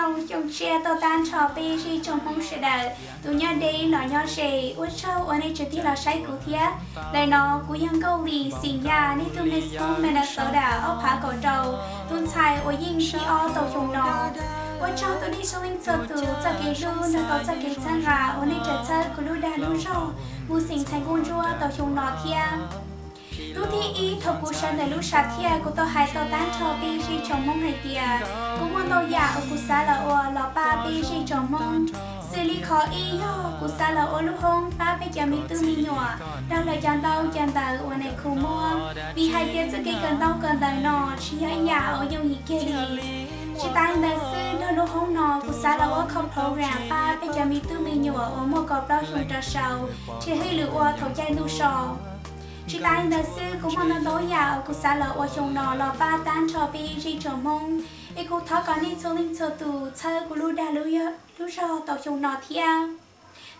Xyoo tshiab tau tag nrho peb zej tsoom Hmoob sawv daws, tus nyob deb los nyob ze, ua tsaug uas nej tseem tig los saib kuv thiab. Ntawm no kuv yog Nkauj Lis xeem Yaj, nej tus Miss Hmoob Minnesota ob phav kaum rau, tus ntxhais uas yeej xib ob tau xyoo no. Ua tsaug rau nej txhua leej txhua tus txoj kev hlub nrog rau txoj kev txhawb nqa uas nej tseem txhawb kuv lub dag lub zog mus xeem Ntxhais Nkauj Ntsuab tau xyoo no thiab. Hnub thib ib thaum kuv sawv ntawm lub sam thiaj, kuv tau hais tau tag nrho peb zej tsoom Hmoob hais tias kuv muaj ntau yam uas kuv xav los ua los pab peb zej tsoom Hmoob. Xws li qhov ib yog kuv xav los ua lub hoob pab peb cov me tub me nyuam rau lawv cov ntaub cov ntawv uas nais khu muab, vim hais tias txoj kev kawm ntaub kawm ntawv no tsis yog ib yam uas yooj yim kiag li. Tsis tas li ntawd xwb, nrog lub hoob no kuv xav los ua qhov program pab peb cov me tub me nyuam uas muaj kaum plaub xyoo rov sau, tshiab hwj lwm ua thaum caij ntuj so. Tsis tas li ntawd xwb, kuv muaj ntau ntau yam uas kuv xav los ua xyoo no los pab tag nrho peb zej tsoom Hmoob. Es kuv thov kom nej txhua leej txhua tus txhawb kuv lub dag lub zog tau xyoo no thiab.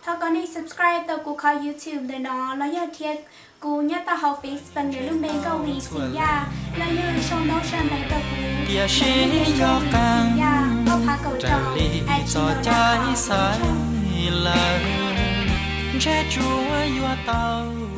Thov kom nej subscribe tau kuv qhov YouTube ntawm no los yog thiab kuv nyob tau hauv Facebook ntawm lub npe Nkauj Lis xeem Yaj, los yog sau ntaub sau ntawv rau kuv, tiam sis yog qee Yaj ob phav kaum rau, txog caij xaiv lawm, ntshe tsuas yuav tau